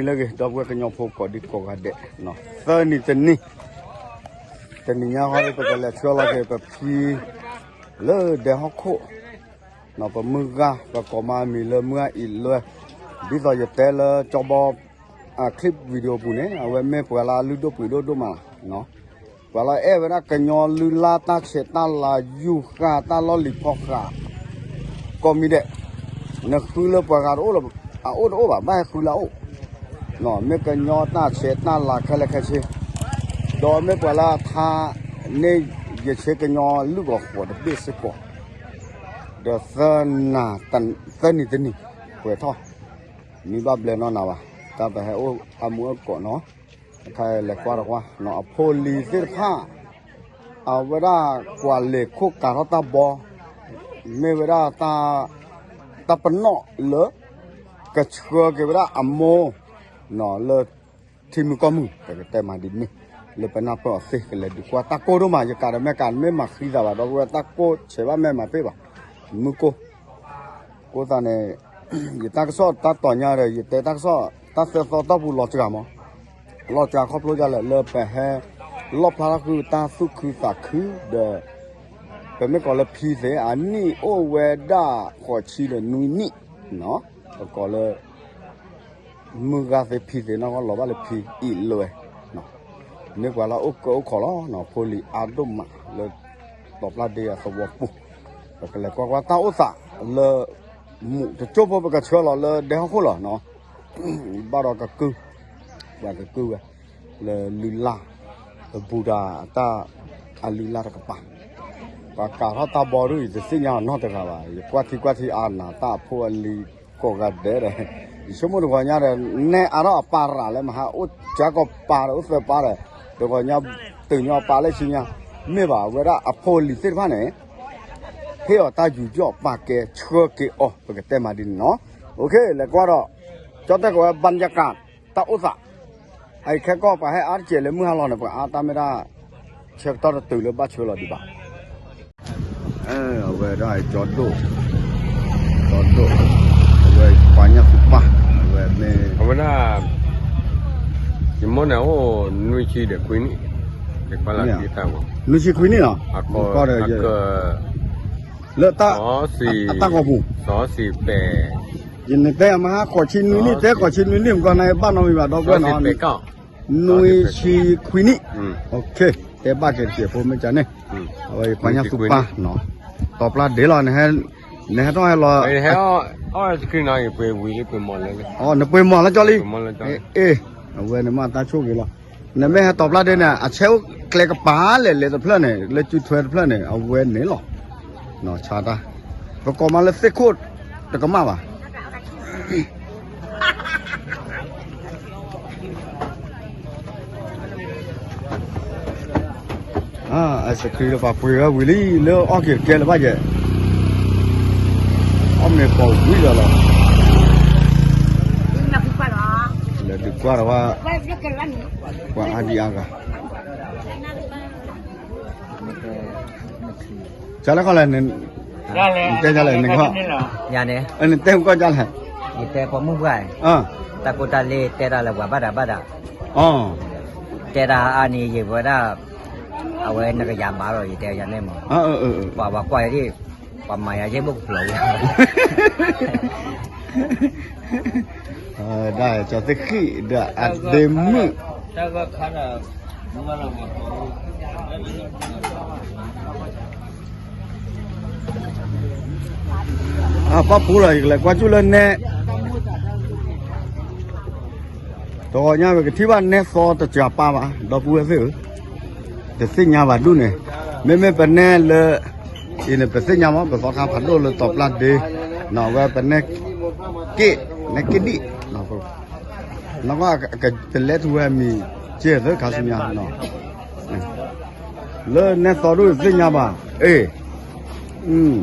လၢဂ့ၤ ဒီပုၢ်ဝဲၢ်ကညီဖိကိးဒံကိးဂၤဒဲး, သၢနံၤတနံၤ, တနံၤညါဃီဒီး ပကလဲၤဆှၢလီၤက့ၤပဖံ လၢဒဲဟီၣ်ခိၣ်, ပမုၢ်ဂၤ ပကိးမါအမံၤလၢမုၢ်ဂၤအံၤလွဲ, ဒ်သိးယတဲလၢကၠီဘီ clip video ပူၤန့ၣ် အဝဲမ့ၢ်ပှၤလၢအလုၢ်ဒိၣ်ပှ့ၤဒိၣ်ဒိၣ်မးလီၤ. ပှၤလၢအဲၣ်ဝဲဒၣ်ကညီလုၢ်လၢ်တၢ်ဆဲးတၢ်လၤ ယူၢ်ဃာ်တၢ်လီၢ်လံၤဖီဃး ကိးမံၤဒဲး, နဃုလၢပှၤဂၤတအိၣ်လၢၤ, အအိၣ်တအိၣ်ဘၣ် ဘၣ်ဟဲဃုလၢအအိၣ်, မ့ၢ်ကညီတၢ်ဆဲးတၢ်လၤခဲလၢာ်ခဲဆ့, ဒီးမ့ၢ်ပှၤလၢအထါန့ၢ်ယဆ့ကညီလုၢ်ဂီၤဃိးတဘ့ၣ်စ့ၢ်ကီး, ဒီးသၢနၤ, သၢနံၤတနံၤ ပှဲၤထီၣ်, မ့ၢ်ဘၣ်ဘျဲးနီၢ်နၤဘၣ်, တၢ်ပဟဲအိၣ်အမူအကိးနီၤ, အခါလဲၤကွၢ်တကွၢ်, အဖိလံၤသ့ၣ်တဖၣ် အဝဲဒၣ်ကွၢ်လဲၤခိၣ်ကးထီၣ်တၢ်ဘီ, မ့ၢ်ဝဲဒၣ် တၢ်ပနီၣ်လၢ ကဆှၢက့ၤဝဲဒၣ်အမိၢ် လၢထံမုၢ်ကီၢ်မုၢ် ပကတဲမၤဒ်န့ၣ်, လၢပနၢ်ပၢၢ်အီၤသ့ ကလဲၤဒုးကွၢ်တၢ်ကိၢ်ဒိၣ်မး, ယကးဒီးမ့ၢ်ကး မ့ၢ်မၤဃံသးဘၣ် ဒီပုၢ်ဝဲၢ် တၢ်ကိၢ်ဆဲးဘၣ် မ့ၢ်မၤပ့ၢ်ဘၣ်, မုၢ်ကိၢ် ကိၢ်သးန့ၣ်, ယတၢ်ကစီၣ်တၢ်တီၤညါဒီး ယတဲတၢ်ကစီၣ် တၢ်သၢသီတီၢ်ပူၤလီၤစှၤမး, လီၤစှၤခီဖျိဒ်လဲၣ် လၢပဟဲလီၣ်ဖျါထီၣ်ဃုာ်တၢ်သူၣ်ခုသးခုဒီး ပမ့ၢ်ကိးလၢဖံသ့ၣ် အနံၣ်အိၣ်ဝဲဒၣ်ဃိးဆံဒီးနွံနံၣ်, ပကိးလၢ မုၢ်ဂၤသ့ၣ်ဖံသ့ၣ်နီၢ်ကီၢ်လီၤဘၣ်လၢဖံအံၤလွဲ, မ့ၢ်ပှၤလၢအအိၣ်ကၢအိၣ်ခီလီၤ, ဖိလံၤအါဒိၣ်မးလၢ တီၤပျၢ်ဒ့အသဝီပူၤ, ပကလဲၤကွၢ်ကွၢ်တၢ်အိၣ်သးလၢ မူးတကၠိဖိ ပကဆှၢလီၤလၢဒဲဟီၣ်ခိၣ်လီၤ, ဘၣ်ဒီးကကုၢ်, ပှၤကကုၢ်ဝဲ လၢလုၢ်လၢ် ပဘူၣ်တၢ်အတၢ် အလုၢ်လၢ်တကပၤ, ပှၤကးထီၣ်တၢ်ဘီဒုး ယတသ့ၣ်ညါအီၤနီတဂၤဘၣ်, ယကွၢ်ထံကွၢ်ထံအါနၤ တၢ်အဖိအလံၤကိးဂၤဒဲးဒီး, ယဆိကမိၣ်တဂီၤညါဒီး နဲအါထီၣ်အပၢ်ရၤလၢမဟါ အိၣ်ကၢကီၢ်ပၢ်ဒီး အိၣ်သၢပၢ်ဒီး, တဂီၤညါ တုၤညီအပၢ်လၢဆံညါ, မ့ၢ်ဘၣ်ဝဲဒၣ်အဖိအလံၤသ့ၣ်တဖၣ်န့ၣ် ဟ့ၣ်အီၤတၢ်ယူးယီၣ်ပာ်ကဲဆှၢက့ၤအီၤ ပကတဲမၤဒ်န့ၣ်နီၤ, လဲၤကွၢ်ဒီး, ကၠီတဲာ်ကီးဝဲ ဘၣ်ယကး တၢ်အိၣ်သး, အခဲကီၢ်ပှၤဟဲအါတကဲးလၢမုၢ်ဟါလီၤန့ၣ် ပှၤအါတၢ်မ့ၢ်ဒၣ် ဆၢကတီၢ်တတုၤလၢဘၣ်ဆှၢလီၤဒံးဘၣ်, အဝဲဒၣ်ကၠီဒိၣ်, ကၠီဒိၣ်, အဝဲပှၤညၣ်သူပၢ်, အဝဲမ့ၢ်, အဝဲဒၣ် ယမိၢ်န့ၣ်အိၣ်နွံဆံဒီးခွံနံၣ်, နွံဆံခွံနံၣ်လီၤ, ကီၢ်ဒီး လၢ တၢ်ဂီၤပူၤ, ယနတဲအမဟါ ဃိးဆံနွံနံၣ်, တဲဃိးဆံနွံနံၣ် မကီၢ်န့ၣ် ဘၣ်နီတမံၤဘၣ် ဒီပုၢ်ဝဲၢ်နီၤ, နွံဆံခွံနံၣ်, တဲဘၣ်က့ၤတကဲးဖိမ့ၢ်ကန့ၣ်, အဝဲပှၤညၣ်သူပၢ်နီၤ, တီၤပျၢ်ဒ့လီၤ, နဟဲထီၣ်ဟဲလီၤ, နပှ့ၤမီၤလၢကၠီလံ, အ့ အဝဲန့ၣ်မ့ၢ်တၢ်ဆိၣ်ဂ့ၤလီၤ, နမ့ၢ်ဟဲတီၤပျၢ်ဒ့န့ၣ် အဆဲးအိၣ်ကျဲကပၤလဲၣ်လဲၣ်တဖျၢၣ်န့ၣ် လၢစုထွဲတဖျၢၣ်န့ၣ် အဝဲန့ၣ်လီၤ, ဆါတၢ်, ပကိးမးလၢသ့ၣ်ခိၣ်တကမၣ်ဘၣ် အစခရံလၢပှၤပှ့ၤဝဲဝံၤလံ လၢအီၣ်က့ၤတကဲလၢၤဘၣ်ယဲၢ်, အီၣ်မ့ၤပိာ်ဝံၤလီၤလီၤ, လဲၤဒုးကွၢ်ဒီးဝဲ, ပှၤအါဒံအါဂၤ ကၢ်လၢခီလဲၣ်, နတဲလဲၣ်နခီ, ယၤန့ၣ်, နတဲကီၢ်ကၢ်လဲၣ်, ယတဲပိာ်မုၣ်ပှၢ်, တၢ်ကိၢ်တၢ်လ့တဲတၢ်လၢပှၤဘၣ်ဒၣ်ဘၣ်ဒၣ်, တဲတၢ်အါန့ၣ်ယံာ်ဝဲဒၣ်, အဝဲနကယၤမၤဒီးယတဲယၤန့ၣ်မး, ပှၤပှၤကွၢ်ယၤဒ်, ပှၤမၤယၤယဲၢ်ဘိၣ်ကဖျိးဝဲ ဒၣ်ကၠီသ့ၣ်ဃံၣ်ဒီးအဒ့မုၣ်, အပၢ်ပူၤလီၤ ယကလဲၤကွၢ်ကၠူၣ်လၢနဲ, တဂီၤညါဝဲကထံၣ်ဘၣ်နဲသီတစှၤပၢ်ဘၣ် ဒီပုၢ်ဝဲၢ်သ့ၣ်ဧၢ, တသ့ၣ်ညါဘၣ်ဒူၣ်န့ၣ်, မ့မ့ၢ်ပနဲလၢ, အံၤန့ၣ် ပသ့ၣ်ညါမး ပသီခါဖးဒိၣ်လၢတီၤပျၢ်ဒ့, ဝဲပနဲ, က့ၣ်, နဲက့ၣ်ဒံၣ်, နကတလဲထူဝဲအမံၤ, ကဲသၢခါဆူညါ, လၢနဲသီဒိၣ်တသ့ၣ်ညါဘၣ်, အ့ၣ်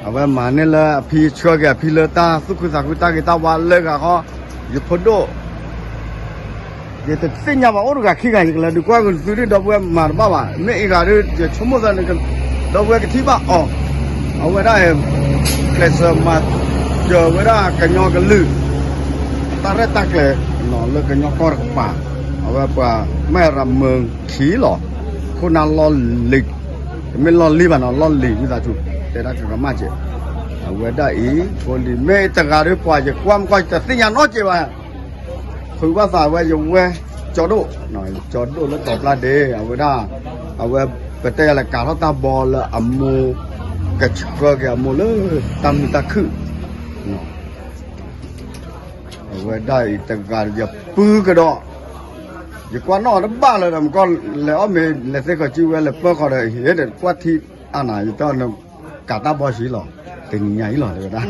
အဝဲမၤန့ၢ်လၢအဖံဆှၢက့ၤအဖံလၢတၢ်သူၣ်ခုသးခုတၢ်ဂ့ၤတၢ်ဝါလၢဂၤဃီ, ယဖိဒိၣ်, ယတသ့ၣ်ညါဘၣ်အိၣ်တဂၤခံဂၤ ယကလဲၤဒုးကွၢ်ကသုဒ် ဒီပုၢ်ဝဲၢ်မၤတဘၣ်ဘၣ် မ့ၢ်အဂၤဒ် ယဆိကမိၣ်သးန့ၣ်, ဒီပုၢ်ဝဲၢ်ကထံၣ်ဘၣ်အီၤ, အဝဲဒၣ်, ကျဲးစၢးမၤစၢၤဝဲဒၣ်ကညီကလုာ်, တၢ်ရဲၣ်တၢ်ကျဲၤနီၤ လၢကညီကီၢ်တကပၤ, အဝဲပှၤမ့ၢ်ရၤမုၢ်ခံလီၤ, ခိၣ်နၢ်လီၢ်လံၤ, တမ့ၢ်လီၢ်လံၤဘၣ်နီၤ လီၢ်လံၤ ဝံသးစူၤ တဲဒၣ်ကကမၣ်ကဲး, အဝဲဒၣ်အံၤ ဖိလံၤမ့ၢ်တဂၤဒီးပှၤယကွၢ်မ့ၢ်ကွၢ်တသ့ၣ်ညါနီတကဲးဘၣ်, ဃုဘၣ်သးဝဲယဝဲ ကၠီဒိၣ်, ကၠီဒိၣ်လၢတီၤပျၢ်ဒ့ အဝဲဒၣ်, အဝဲ ပတဲယၤလဲၣ် ကၤထီၣ်တၢ်ဘီလၢအမိၢ် ကဆှၢက့ၤအမိၢ်လၢတၢ်မုာ်တၢ်ခုၣ် အဝဲဒၣ်အံၤတဂၤ ယပုၢ်ကဒီး, ယကွၢ်နီၣ်အီၤတဘၣ်လၢၤဒီး မ့ၢ်ကီၢ်လဲၤအီၣ်မ့ၤ လဲၤသ့ၣ်ခီၣ်ကၠံဝဲ လဲၤပၢဃီၤဒီး ဟ့ၣ်ဒီးကွၢ်ထံအါနၤ ယတဲအီၤ ကၤတၢ်ဘီဆံးလီၤ, တနံၤညါအံၤလီၤ တဲဝဲဒၣ်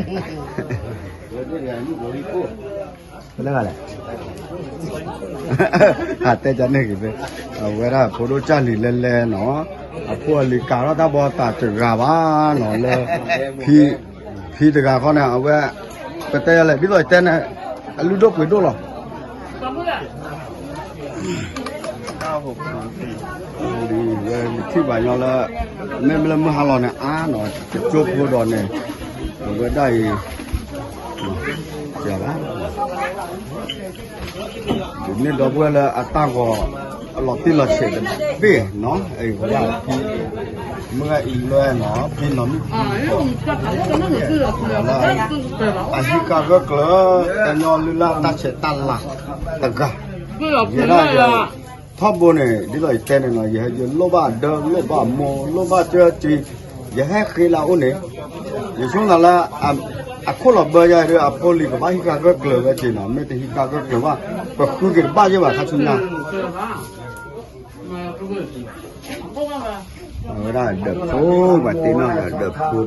ဖဲလဲၣ်ဂၤလဲၣ်, အတဲကန့ၣ်ဂ့ၤဖဲ, အဝဲဒၣ်ဖိဒိၣ်ကၢ်လံၤလဲၤလဲၤနီၤ, အဖိအလံၤကၤထီၣ်တၢ်ဘီသးတဂၤဘၣ်နီၤ လၢ ဖံတဂၤခီန့ၣ် အဝဲ ပတဲယၤလဲၣ် ဒ်သိးယတဲန့ၣ် အလုၢ်ဒိၣ်ပှ့ၤဒိၣ်လီၤ ဝဲထံၣ်ဘၣ်ညီလၢ မ့မ့ၢ်လၢမုၢ်ဟါလီၤန့ၣ် အါနီၤ တကၠိဖိဒီးန့ၣ် အဝဲဒၣ်အံၤ ယၤဘၣ် ဒ်န့ၣ်ဒီပုၢ်ဝဲၢ်လၢအတၢ်ဂီၤ အလီၤတံၢ်လီၤဆဲးတဘ့ၣ်နီၤ အဝဲဒၣ်ဖံ မုၢ်ဂၤအံၤလွဲနီၤ ဖံနီၤမုၣ်ဖံ လၢ အဟံၣ်ဃာ်ဂၢၢ်ကျၢၤ ကညီလုၢ်လၢ်တၢ်ဆဲးတၢ်လၤတဂၤ ယဲဒၣ်ယ ထီဘိန့ၣ် ဒ်သိးယတဲန့ၣ်နီၤ ယဟဲယလိၣ်ဘၣ်ဒၢ လိၣ်ဘၣ်မိၢ် လိၣ်ဘၣ်ကၢက့ၤ ယဟဲဃ့လၢအအိၣ်န့ၣ် ယဆိကမိၣ်လၢ အခိၣ်လီၤဘၢယၤဒီး အဖိလံၤကဘၣ်ဟံးဃာ်ဂၢၢ်ကျၢၤဝဲက့ၤနီၤ မ့ၢ်တဟံးဃာ်ဂၢၢ်ကျၢၤဘၣ် ပဃုက့ၤတဘၣ်ယဲၢ်ဘၣ်ခါဆူညါ အဝဲဒၣ်ဒၢးဖိ ပှၤတ့နီၣ်ဒီးဒၢးဖိ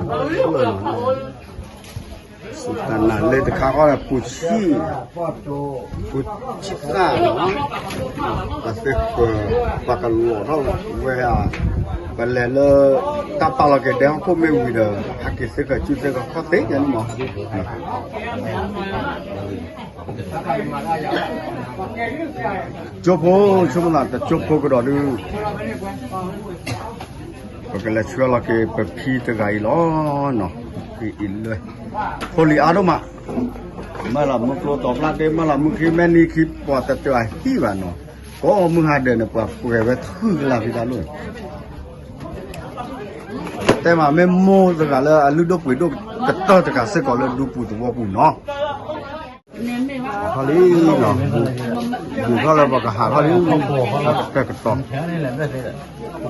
စူၢ်တၢ်နာ်လၢတခါဃီဒီးပူၤဆံၣ် ပူၤဆံၣ်သၣ်နီၤ ပှၤသ့ၣ်ဃၢၤ ပှၤကလီၤထီၣ်ဝဲဧါ ပလဲၤလၢ တၢ်ပာ်လီၤက့ၤဒဲဟီၣ်ခိၣ်မ့ၢ်ဝံၤဒီး ဟဲက့ၤသ့ၣ်ဃၢၤစုသ့ၣ်ဃၢၤခီၣ်သ့ၣ်ညါန့ၣ်မး ကၠိဖိ ဆိကမိၣ်သး တကၠိဖိကဒီးဒုး ပကလဲၤဆှၢလီၤက့ၤ ပဖံတဂၤအံၤလီၤနီၤ ဖံအံၤလၢ ဖိလံၤအါဒိၣ်မး မ့ၢ်လီၤမုၢ်ကျိၤတီၤပျၢ်ဒ့ မ့ၢ်လီၤမုၢ်ခံ မ့ၢ်နံၤခံ ပှၤတတၢၢ်အဟံၣ်ဘၣ်နီၤ ကိးမုၢ်ဟါဒၢးန့ၣ် ပှၤပှဲၤဝဲထုကလၢ်ဖံတၢ်လိၣ် တဲမးမ့ၢ်မိၢ်တဂၤလၢအလုၢ်ဒိၣ်ပှ့ၤဒိၣ်ကတၢၢ်တဂၤစ့ၢ်ကီးလၢဒူပူၤသဝီပူၤနီၤ ထီၣ်လံနီၤ ဘူးထီၣ်လၢပကဟးထီၣ်လံ ကတၢၢ်ကတီၤ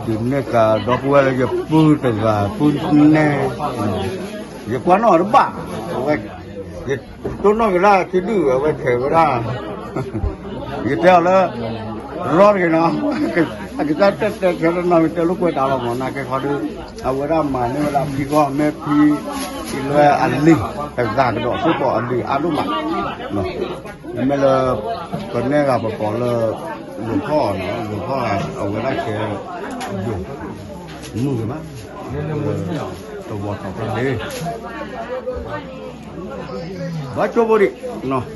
ဒုးနဲၣ်ကဒီပုၢ်ဝဲၢ်လၢယပုၢ်တဂၤပုၢ်နဲၣ် ယကွၢ်နီၣ်တဘၣ် အဝဲ ယတိၢ်နီၣ်က့ၤဒၣ်ခံဒုၣ် အဝဲထဲးဝဲဒၣ် ယတဲအီၤလၢ ရီတဂ့ၤနီၤ အကစၢ်တဲတဲထဲတနီၤ တဲလိာ်ကွဲတၢ်လီၤမး နာ်က့ခီဒုး အဝဲဒၣ်မၤန့ၢ်ဝဲဒၣ်ဖံဂီၢ် မ့ၢ်ဖံ အံၤလၢအလံၤ တဂၤကဒီး သိးကိးအလံၤအါဒိၣ်မး မ့မ့ၢ်လၢ ပနဲၣ်ဂၤပကိးလၢ လိာ်ဖီၣ်နီၤ လိာ်ဖီၣ် အဝဲဒၣ်ခဲ ယိာ် မုၢ်ဂ့ၤမး တဝီတီၤဖျါန့ၣ် ဘၣ်ကၠိဖိဒံး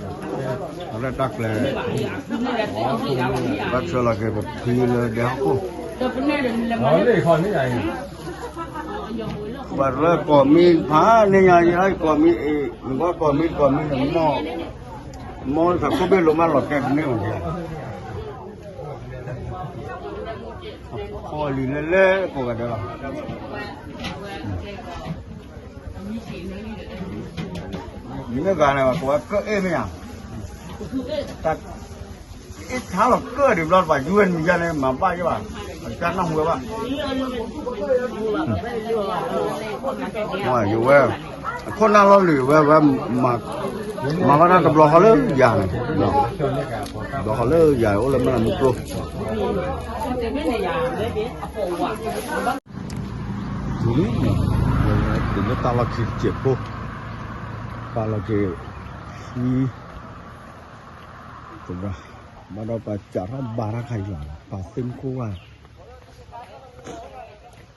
အဝဲတၢ်ကျဲၤ ဘၣ်ဆှၢလီၤက့ၤပဖံလၢဒဲဟီၣ်ခိၣ် ပှၤလၢကိးမံၤဖးန့ၢ်ညါ ယဟဲကိးမံၤအံၤ နဘၣ်ကိးမံၤကိးမံၤန့ၣ် မီၢ် မီၢ်သးခိၣ်ဘ့ၣ်လိာ်မးလီၤတဲာ်ပန့ၢ်အီၤ အီလံၤလဲၤလဲၤကိးဂၤဒဲးလီၤ မ့ၢ်ဂၤန့ၣ် ကိးဝဲကၢၣ်အ့ၣ်မ့ၢ်ဧါ တၢ် အ့ၣ်ထါလီၤကၢၣ်ဒံးဘျီတပၤ ယူၢ်ဝဲနံၤယါန့ၣ် မၤဘၣ်ယဘၣ် အတၢ်နၢ်ဟူဝဲဘၣ် ယဝဲ အခိၣ်နၢ်လီၢ်လံၤဝဲ ဝဲ မၤဘၣ်တၢ်တဘျီဃီလၢယၤန့ၣ် တဘျီဃီလၢယၤ အိၣ်လၢမ့ၢ်မူကျိ တုၤလၢတၢ်လီၢ်ခံတစဲးဖိ တၢ်လီၢ်ခံ ခံတဂၤ ဘၣ်ဒီးပှၤစးထီၣ်ဘါတၢ်ခါအံၤလီၤ ပှၤသ့ၣ်မူခိၣ်ဝါ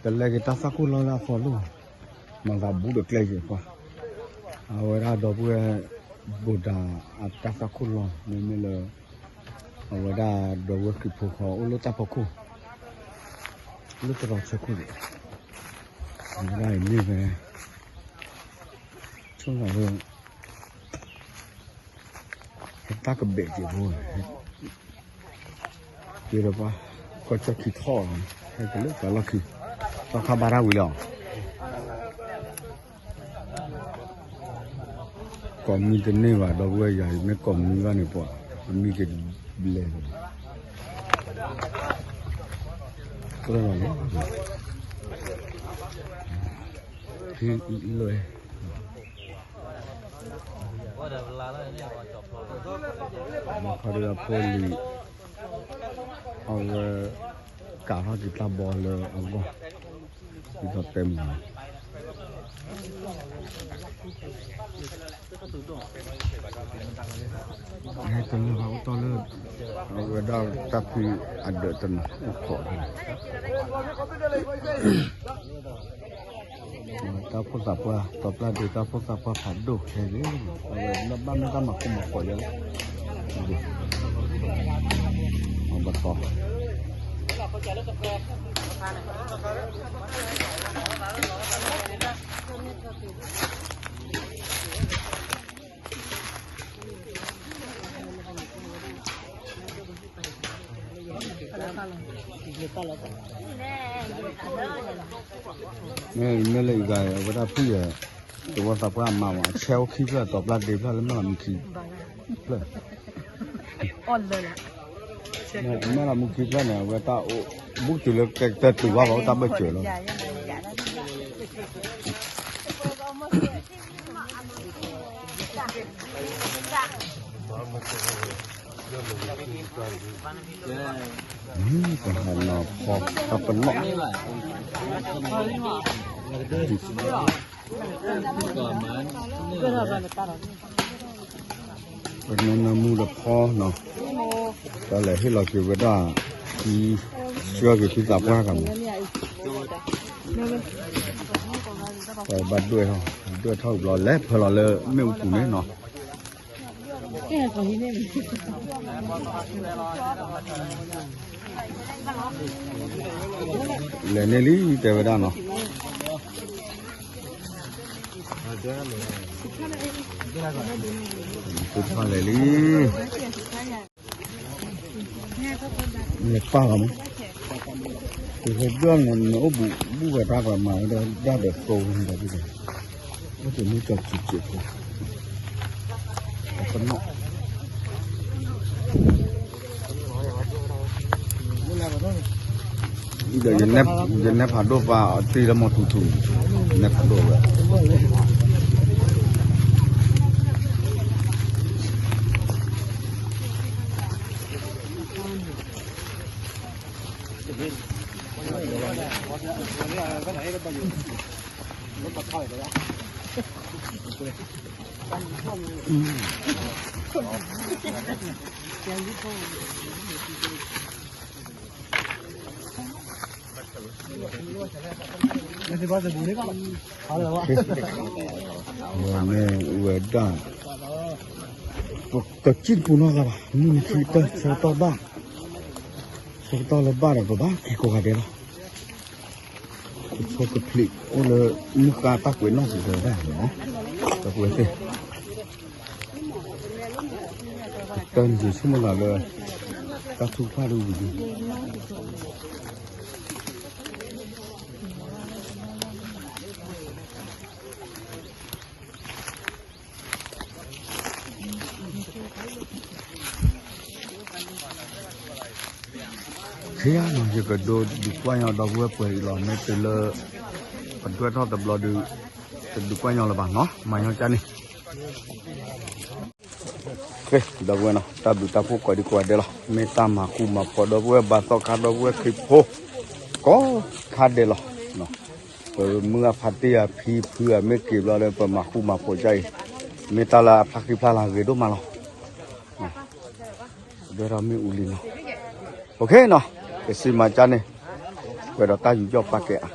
တလဲၤက့ၤတၢ်သၣ်ခိၣ်လီၢ်လၢအသီလိၣ် မၤသးဘူးဒီးကျဲယဲၢ်ပှၤ အဝဲဒၣ်ဒီပုၢ်ဝဲၢ် ဘိၣ်ဒၣ်အတၢ်သၣ်ခိၣ်လီၢ် မ့မ့ၢ်လၢ အဝဲဒၣ်ဒီပုၢ်ဝဲၢ်ခရံာ်ဖိဃီ အိၣ်လၢတၢ်ဖီခိၣ် လၢသရီဆၢခိၣ်န့ၣ် အဝဲဒၣ်အံၤမ့ၢ်ဝဲ ဆိကမိၣ်လၢ ဟဲ တၢ်ကဘဲးက့ၤဖိ က့ၤဒီးပှၤ ကီၢ်ကၠီၣ်ခံထီၣ်လီၤ ဟဲက့ၤလၢပှၤလီၢ်ခံ သီခါဘါတၢ်ဝံၤလီၤ ကိးမံတန့ၢ်ဘၣ် ဒီပုၢ်ဝဲၢ်ယၤ မ့ၢ်ကိးမံဘၣ်န့ၣ်ပှၤ အမံက့ၤဘျဲၣ်လီၤ ကြၢးလီၤလီၤ ဖံလၢ ခီဒီးအဖိလံၤ အဝဲ ကးထီၣ်က့ၤတၢ်ဘီလၢအဂီၢ် ဒ်သိးတဲမုၢ် ဟဲက့ၤလၢဟးအိၣ်တီၢ်လၢ အဝဲဒၣ်တၢ်ဖုအဒၢးတနီၤအိၣ်ခိး တၢ်ဖိသၣ်ပှၢ် တီၤပျၢ်ဒ့ တၢ်ဖိသၣ်ပှၢ်ဖးဒိၣ်ခဲအံၤ အဝဲလၢဘၣ်မ့ၢ်တၢ်မၤကိၢ်မၤကိးယဲလီၤ အဘၣ်တီ မ့ၢ်လၢအံၤဂၤ အဝဲဒၣ်ဖုယဲၢ် တဝီသးပှၢ်အမါမး အဆဲအိၣ်ခံဖျၢၣ် တီၤပျၢ်ဒ့ဖျၢၣ်လၢမ့ၢ်လီၤမူခံ ဖျၢၣ် မ့ၢ်လီၤမူခံဖျၢၣ်န့ၣ် အဝဲတၢ်အိၣ် ဘူးတုၤလၢကဲကတၢၢ်တုၤဘၣ်ဘၣ်အိၣ်တၢ်ဘၢၣ်စၢၤလီၤ ပဟးနီၤဖီတၢ်ပနီၣ် ပနၢနၢမူတဖီနီၤ တၢ်လဲၤဟ့ၣ်လီၤက့ၤဝဲဒၣ် ခံ ဆှၢက့ၤဖံသးပှၢ်ဂၤမး ဘၣ်ဒွဲၣ်ထီၣ် ဒွဲၣ်ထီၣ်ဘျီလဲၤဖၢလီၤလၢမ့ၣ်အူပူၤန့ၣ်နီၤ လဲၤန့ၢ်လံ တဲဝဲဒၣ်နီၤ သုထီၣ်လဲၤလံ လဲၤပၢ်လီၤမး တုၤဟဲဒွဲၣ်န့ၣ် နအိၣ်ဘူးဘူးဝဲတၢ်ပှၤမၤဝဲဒၣ်ဒၣ်ဒီးသိဝဲန့ၣ်ဒီး အိၣ်တမ့ၢ်ကီၢ်စူၤစဲးဖိ ပနီၣ် ဒီးယနဲၣ်ဖးဒိၣ်ပၢ်အတ့လၢမီၤထူထူ နဲၣ်ဖးဒိၣ်ဝဲ မ့ၢ်ဝဲဒၣ် ပကစံၣ်တပူၤနီၢ်ဂၤဘၣ် မုၢ်နံၤခံကတၢၢ် ဆၢကတီၢ်ဘၣ် ဆၢကတီၢ်လၢဘၣ်ဒီး ပဘၣ်က့ၤကိးဂၤဒဲးလီၤ ကဆိကဖျံးအိၣ်လၢ မုၢ်ဃါတၢ်ကွဲးနီၣ်စံးတၢ်ဘၣ်နီၤ ဒီပုၢ်ဝဲၢ်သ့ၣ် တၢ်နုၤဆိကမိၣ်သးလၢ တၢ်ထုကဖၣ်ဒ်ဝံၤဒ် ယကဒိးဒုးကွၢ်ညီဒီပုၢ်ဝဲၢ်ပှဲၤအံၤလီၤ မ့ၢ်တုၤလၢ ပဒွဲၣ်ထီၣ်တဘျီဒုး တဒုးကွၢ်ညီလၢၤဘၣ်နီၤ မၤညီကၢ်န့ၣ် ဒီပုၢ်ဝဲၢ်နီၤ တၢ်ဘျုးတၢ်ဖှိၣ်ကိးဒံကိးဂၤဒဲးလီၤ မ့ၢ်တၢ်မၤဃူမၤဖိးဒီပုၢ်ဝဲၢ်ဘၣ်သီခါဒီပုၢ်ဝဲၢ်ခရံာ်ဖိ ကိးခါဒဲးလီၤ ပမုၢ်အဖါတ့ၢ်အဖံဖုအမ့ၢ်က့ၤဘျီဒီး ပမၤဃူမၤဖိးကၢ်အံၤ မ့ၢ်တၢ်လၢအဖျါဃံဖျါလၤဂ့ၤဒိၣ်မးလီၤ ဒွဲၣ်ထီၣ်မ့ၣ်အူလံနီၤ OK နီၤ ကစံးမၤကၢ်န့ၣ် ပှဲၤဒီးတၢ်ယူးယီၣ်ပာ်ကဲအါ